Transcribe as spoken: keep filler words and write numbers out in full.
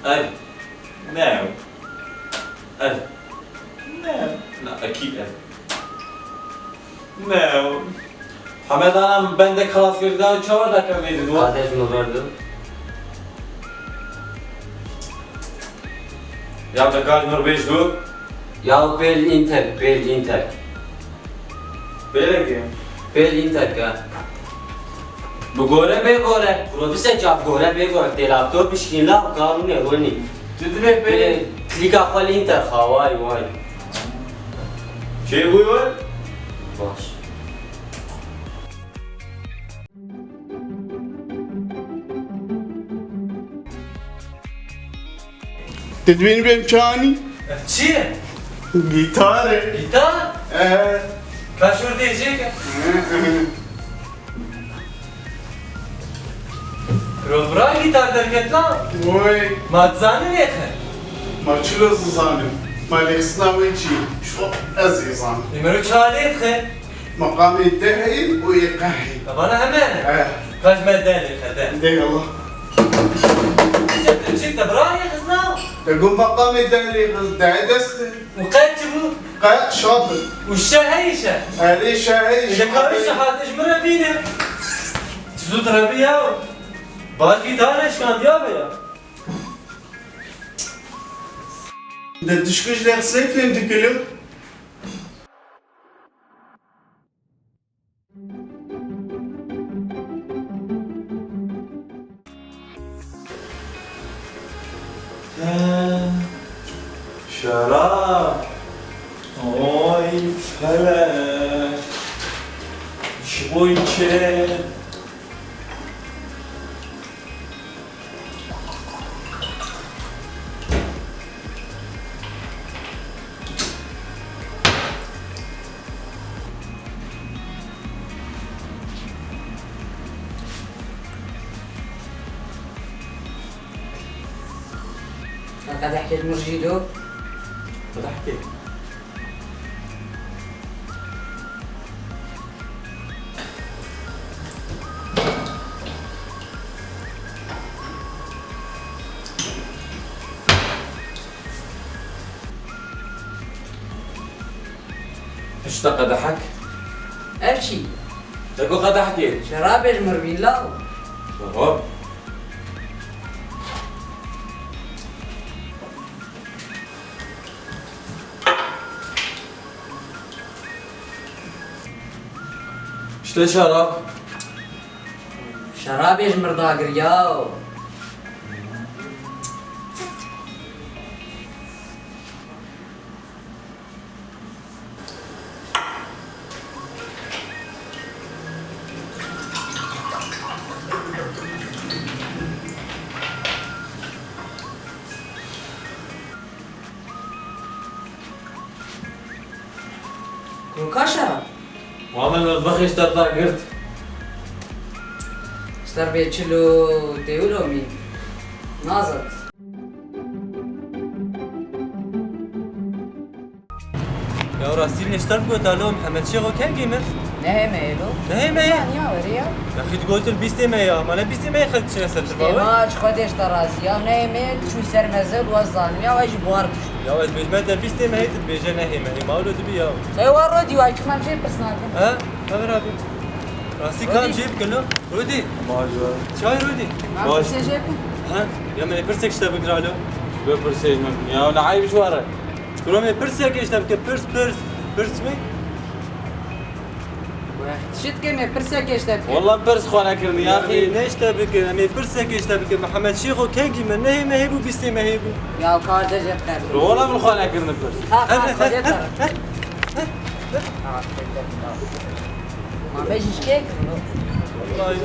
Ev. No. Ev. No. Na, ekîd ev. No. Hemed ana bende kalas girda çawa dakika meydi bu? Kardeş mi verdi? Ya da kaç nur beş bu? Ya bel inter, bel inter. Bêlekê? Bêl înterke. Bi gore bê gore. Kuro bise çap gore bê gore. Tê laptop pişkîn la karûne ronî. Tu dibê bê. Bê klîka xwe li înter xaway way. Çê bû we? Baş. Te dibînî bêm çi anî? Ev çi ye? Gîtar e. Gîtar? Ehe. Ka şûr dê jê ke. Ro bira gîtar derket la. Oy. Ma dizanin êxe. Ma çilo zizanim. Ma lêxistina wê çi? Şo ez ê zanim. Ê mero çi halê dixe? Meqamê dehê û yê qehê. Evana heme ne? He. Kaç me deh lê xede. Deh Allah. Sen de çik de bira yê xizna? Te got meqamê deh lê xiz, deh dest e. Û qe çi bû? Qe şat e. Û şe heyî şe? Erê şe heyî şe. Ê de karî şe hate ji min re bîne. Çi zû direbi ya? Baş gîtar neşkandiya be ya. De tişkî ji lêxisê fêm dikilo. Te şerab, oy felek, ji bo çi? Qedehkê ji min re jî do. Qedehkê. Hişte qedehek. Ev çi? Te got qedehekê. Şerabê ji min re bîn law. Oho. Hişte şerab. Şerabê ji min re dagir yaw. Koka şerab. Muhammed, min bixişte te girt. Ji te re bê çilo tê wilo mî. Nazat. Ya rastî li ji te re bigota lo, Mihemed Şêxo kengî mir? Nehê me ye lo. Nehê me ye? Ya, ya, were ya. Ya xî digotin bîstê me ya. Ma ne bîstê me ye xelk diçine ser tirba we? Bîstê ma ji Xwedê ji te razî ya. Nehê me ye, çû ser mezin, we zanî ya, we jî buhar tişt. Ya ez bêjime te bîstê me ye, tu dibêje nehê me ye. Ma wilo dibî ya. Ê wa Rodî, wa çû, me jê pirs nakin. He? Hever abi. Rastî kam jê bikin lo? Rodî. Baş be. Çay Rodî. Baş. Pirsê jê bikin. Ha? Ya me pirsek ji te bikira lo. Bi pirsê ji me bikin. Ya ne ayb ji were. Kuro me pirsek ji te bike, pirs, pirs. Pirs mi? Çi dikê me pirsekê ji te bikin? Wala pirs xwe nekirin ya Ya xî. ne işte bikin, em ê pirsek işte bikin. Muhammed Şêxo kengî me nehê me hêbû, bîstê me hêbû. Ya kardeş hep terbiye. Wala min xwe nekirin pirs. Ha, ha, ha, ha. Ma ben şişkek. Vallahi.